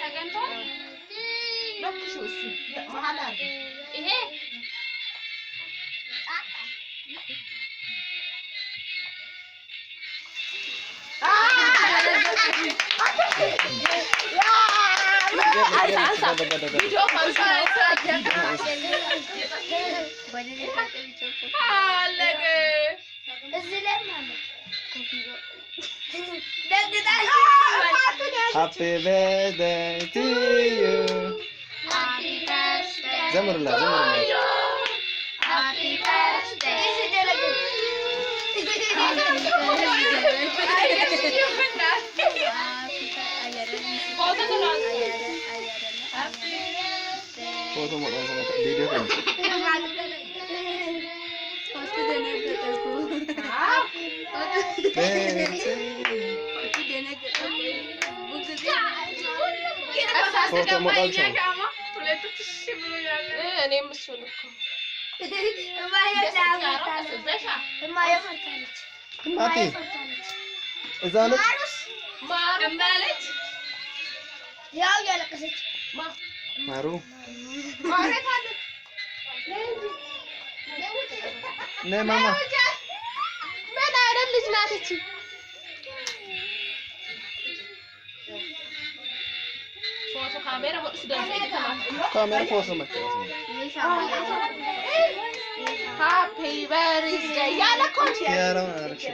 ተገኝቷል። ለኩሽው እሱ መሀል አድርጊ። ይሄ ቪዲዮ አለቀ። Happy birthday to you. ዘምሩላት ዘምሩላት። ፎቶ መውጣት ቪዲዮ ፎቶ መውጣት። እኔም እሱን እኮ እናቴ እዛ ነች። ያው እያለቀሰች። ማሩ ነይ ማማ። ምን አይነት ልጅ ናት እቺ? ፎቶ ካሜራ ካሜራ ፎቶ መጫወት ነው። Happy birthday ያለ እኮ ያረውን አረግሽ።